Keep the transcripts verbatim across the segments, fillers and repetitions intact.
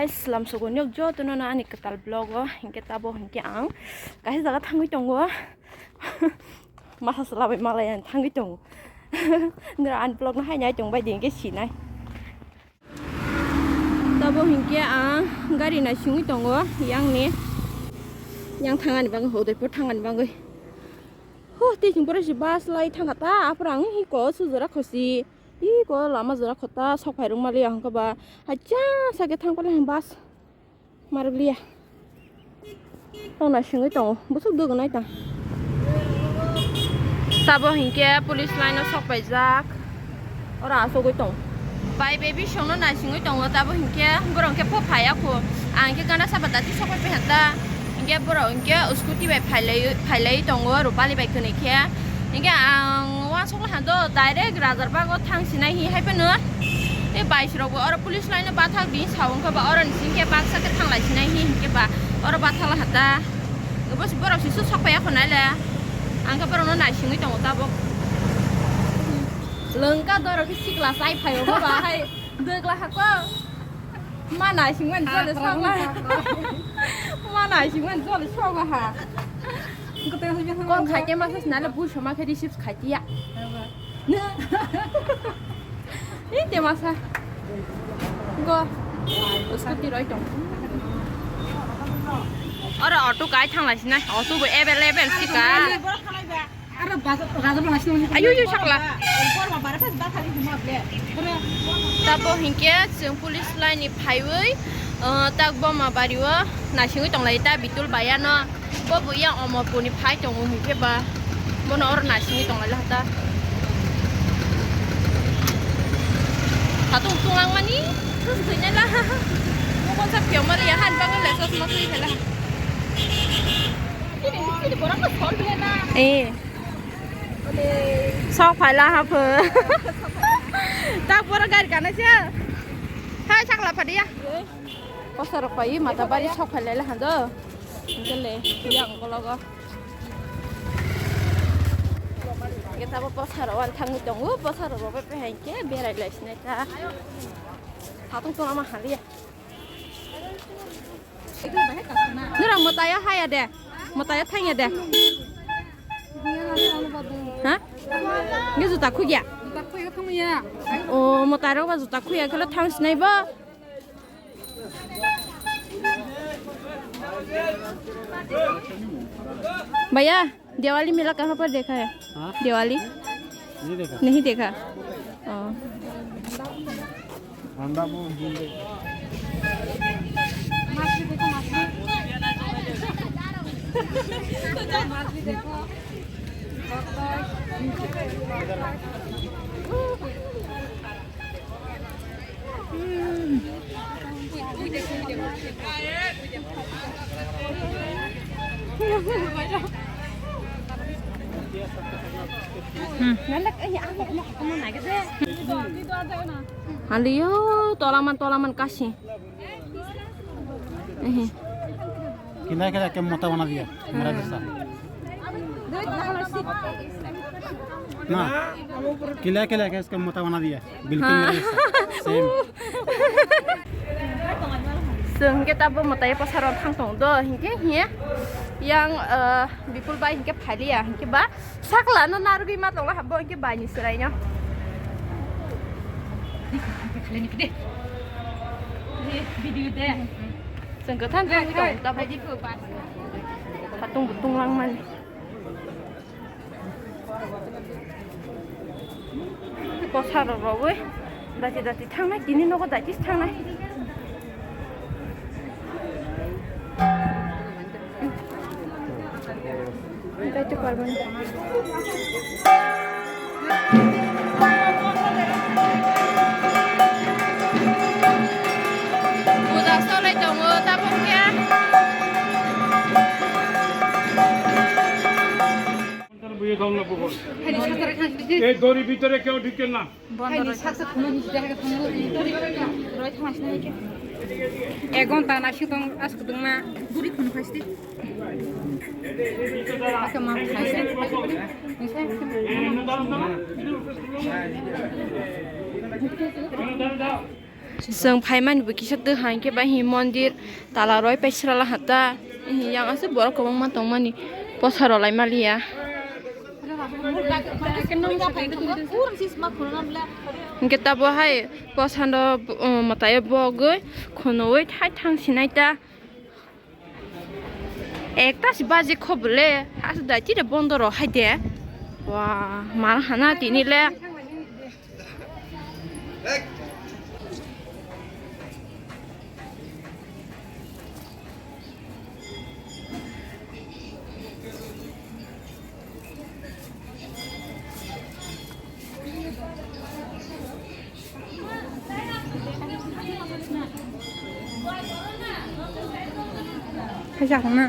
Guys, lamsogo nyok jotono no ani kwtal vlog o, hinkhe tabo hinkhe ang kaisa jaga thangwi tongo. Masa swlabai malai ang thangwi tongo. Nira ani vlog no hainai tong bai di hinkhe sinai. Tabo hinkhe ang gari naisingwi tongo, yang ni, yang thangani bagwi, Udaipur thangani bagwi. Huh, tei chwng pore si bus lai thangkha ta, aphuru ang hiko sujura khosi. Iko lama jora khota sok phai rwng mali ang khe ba. Hacha sake thang pale bus. Marwk liya. Tong naisingwi tongo. Busuk dugu nai ta. Tabo hinkhe police line o sok paijak. Oro asugwi tong. Bai baby songno naisingwi tongo. Tabo hinkhe borok hinkhe pho phaiya kho. Ang hinkhe gana saba dati sok pai hata. Hinkhe borok hinkhe scooty bai phailai, phailai tongo Rupali bai kwnwi khe. Hinkhe ang uansukla hando direct Rajarbago thang sinai hi hai phano. Tei bike rokbo oro police line o bathak di sa wngkha ba oro ni singkhe baksa khe thanglai sinai hi hinkhe ba oro bathakla hata. Bo borok sisu sok phaiya khonai le. Ang khe borokno naisingwi tongo tabuk. Lwngka dorok khe sikla chai phaio ba hai. Dwgla hako. Ma naisingmani jole sokla. Ma naisingmani jole sokla ha. Kok khaite masa sinale bui soma khe receive khaitiya. Ni te masa. Go. Scooty roi tong. Oro auto kai thangla sinai. Auto bo available sika. Ayo, ayo, sakla. Tabo hinkhe chwng police line ni phaiwi, uh, tak boma bari o naisingwi tonglai ta Bitul baya no. Bo bo yang Omorpur ni phai tongo hinkhe ba bono oro naisingwi tonglai ta. Satung tunglang mani thwinai la. Mokon sa phiyo mali ya han bangla sa sma sui khala. Eh. Sok phaila ha pho. Tak pura gari kana sia. Hai sakla phadia. Posa rok pai mata bari sok phaila la hando. Gele yang kologo. Kita bo posa rok wan thangwi tongo, posa rok bai pai hai ke berai lai sinai ta. Hatung tona ma haliya. Nura motaya haya de. Motaya thangya de. Ha? Nge juta khugya. O motaya rok ba juta khugya khela thang sinai bo. भैया, दिवाली मेला कहाँ पर देखा है? हाँ? दिवाली? नहीं देखा। नहीं देखा? हाँ। ठंडा बहुत दिन देखा। Haliyo, tolaman, tolaman kasi. Ehe. Kila kila ke mota bana diya, mera jesa. Na, kila kila ke iska mota bana diya, bilkul mera jesa. Same. Chwng hwnkhe tabuk mwtai posa rok thang tong do, hinkhe hiya yang, eh, Bipul bai hinkhe phaliya, hinkhe ba sakla no narwgwi ma tongla habo, hinkhe bai ni chwrai no. Video de. Chwng kwthang thang tong tabuk. Hatung butung langmani. Kosa rok rogwi dati dati thangnai, tini nogo dati thangnai. Dati parmani. Puja solai tongo tabuk khe. এই দড়ির ভিতরে কেউ ঢুকেন না। এক ঘন্টা না শুধু আজকে তোমার বুড়ি ফোন পাইছি। আজকে মা খাইছে। Chwng phaimani bo kisa twi hai khe bai hi mondir tala roi pai srala hata. Hi yang aswk borok kwbangma tongmani posa rw lai maliya. Hinkhe tabo hai posano mwtaio bogwi khunui thai thang sinai ta. Ekta si baji khobole, aswk dai tire bondo rw hai de. Wa, mal hana tini le. Kaisa khna.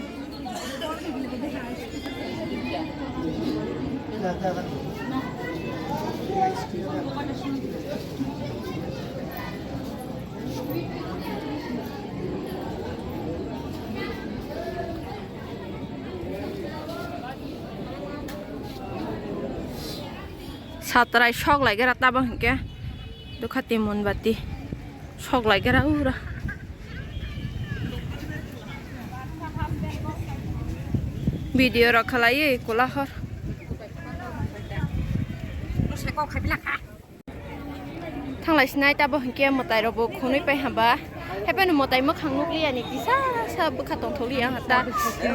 Satrai sok lai gra tabo hinkhe dukha ti monbati sok lai gra ura. Video rok khalaiwi kwlahor. Thanglai sinai tabo hinkhe mwtai rok bo khunui pai hamba. Hapheno mwtai mwkhang nukliya ni kisa sa bwkha tongthokliya hata.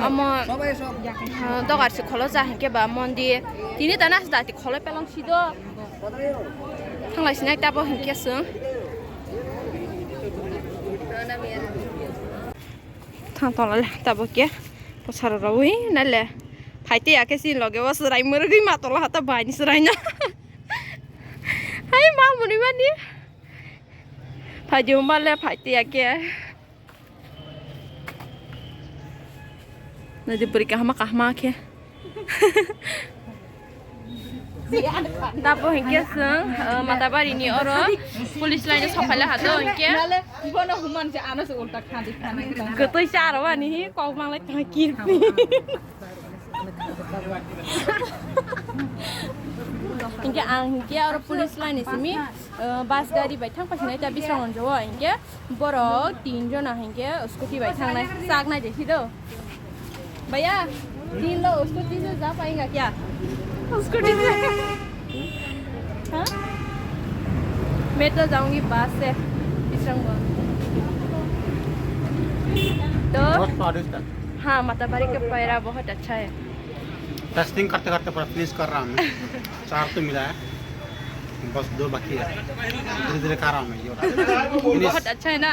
Omo, ah, dogar se kholo cha hinkhe ba mondir. Tini tana se dati kholo pelong sido. Thanglai sinai tabo hinkhe chwng. Thang tongla tabo khe. Posaro rawi nale. Phaite ya khe si loge o serai murugwi ma tola hata bai ni serai na. Hai ma muni mani. Phaidi umale phaite ya khe. Nadi beri kahma kahma khe. Tabo hinkhe chwng, uh, Matabari ni oro police line o sokphaila hado hinkhe. Nale, bono human se ano se ulta khadi khadi. Gotoi charo ani hi kok manglai ta kirpi. Hinkhe ang hinkhe oro police line ni simi, uh, bus gari bai thang pasinai ta Bisramganj o hinkhe. Borok tin jona hinkhe scooty bai thangnai, chak nai de si do. Bhaiya, tin lo scooty se ja paenga kya? Scooty se. Ha? Main to jaungi bus se, Bisramganj. To? बहुत स्वादिष्ट है। हाँ, माताबारी का पेड़ा बहुत अच्छा है। टेस्टिंग करते करते पूरा फिनिश कर रहा हूँ मैं। चार तो मिला है, बस दो बाकी है। धीरे धीरे खा रहा हूँ मैं ये वाला। बहुत अच्छा है ना?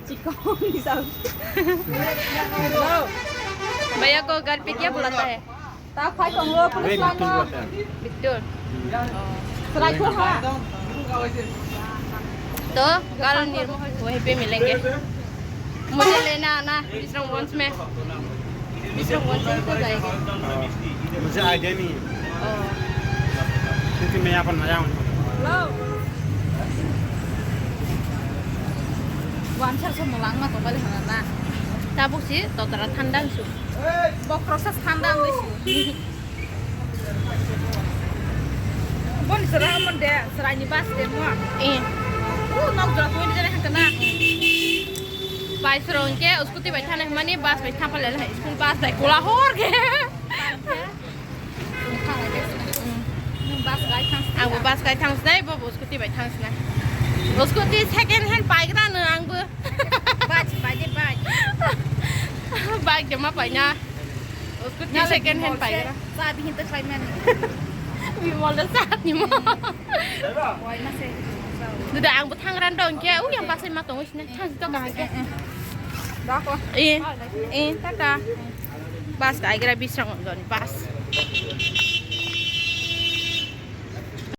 चिकन हिसाब। भैया को घर पे क्या बुलाता है? ता खाई तो हम लोग पुलिस अरे, लाइन बिट्टू में। बुलाता है। बिट्टू। सराय को हाँ। तो कल निर्मोही वहीं पे मिलेंगे। मुझे लेना आना विश्रामगंज में। विश्रामगंज से तो जाएंगे। मुझे आइडिया नहीं है। ओ। क्योंकि मैं यहाँ पर नया हूँ। Hello. Wansa so mulang ma tongkha le hana na. Tabuk si totara thanda su. Bokrok sa thanda ang su. Boni sera mon de, sera ni bus de mo. Eh. U nok jora ko ni jare hangkana. Bai sero ke scooty bai thana mani bus bai thapa le lai school bus bai kola hor ke. Nung bus gai thang sini. Ang bo bus gai thang sinai, bo bo scooty bai thang sinai. Bo scooty second hand pai gra no ang bo. Bus pai de pai. Bike de ma pai na. Bo scooty second hand pai gra. Sa bi hin to pai man. Bi mol da sa ni mo. Wai ma se. Duda ang bo thang ran dong ke, u yang bus ma tong. Thang to ka ke. Dako. Eh, eh, tata. Bus ka agra Bisramganj bus.